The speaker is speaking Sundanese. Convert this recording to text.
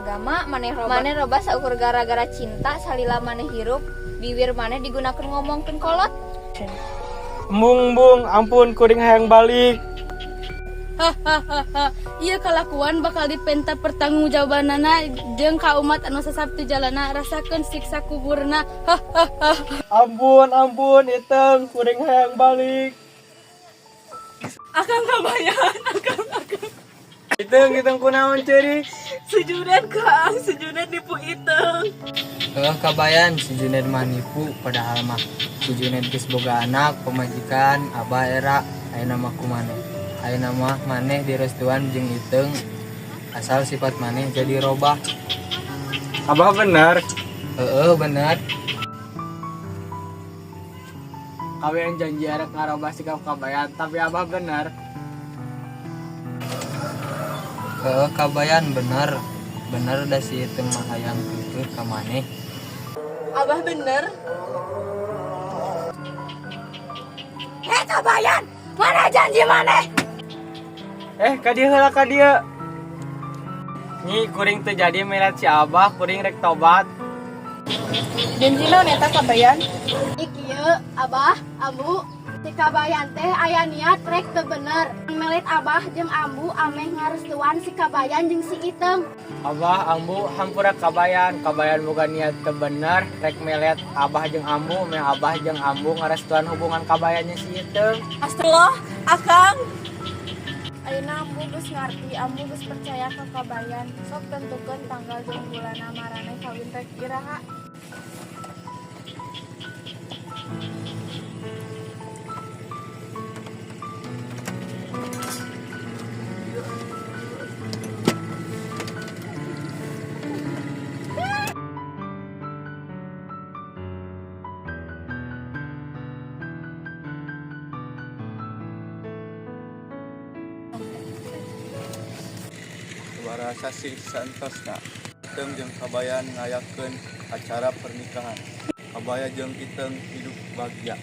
Agama maneh robah, maneh robah saukur gara-gara cinta. Salila maneh hirup, bibir maneh digunakeun ngomongkeun kolot. Embung, embung, ampun, kuring hayang balik. Hahaha, ieu kalakuan bakal dipenta pertanggungjawabanana jeung ka umat anu sasab ti jalana, rasakeun siksa kuburna. Hahaha. Ampun, ampun, Iteung, kuring hayang balik. Akang Kabayan, akang, akang. Iteung, Iteung kunaon ceurik? Si Junet, Kang, si Junet nipu Iteung. Heuh Kabayan, si Junet mah nipu, padahal mah si Junet geus boga anak, pamajikan, abah era, ayeuna mah ku maneh. Ayeuna mah maneh direstuan jeung Iteung asal sifat maneh jadi robah. Abah bener? Heeh, bener. Kabayan janji arek ngarobah sikap Kabayan, tapi Abah bener? Heeh Kabayan, bener. Bener da si Iteung mah hayang keukeuh ka maneh. Abah bener? Hei Kabayan, mana janji maneh? Eh, ka dieu heula, ka dieu. Nyi, kuring teu jadi melet si Abah, kuring rek tobat. Janji naon eta, Kabayan? Ikieu, Abah, Ambu, si Kabayan teh aya niat rek teu bener. Melet Abah jeung Ambu ameh ngarestuan si Kabayan jeung si Iteung. Abah, Ambu, hampura Kabayan. Kabayan boga niat teu bener, rek melet Abah jeung Ambu, meh Abah jeung Ambu ngarestuan hubungan Kabayan jeung si Iteung. Astagfirullah, Akang. Ayeuna Ambu geus ngarti, Ambu geus percaya ka Kabayan. Sok tentukeun tanggal jeung bulanna, maraneh kawin rek iraha? Sabaraha sasih saentosna, Iteung jeung Kabayan ngayakeun acara pernikahan. Kabaya jeung Iteung hidup bagja.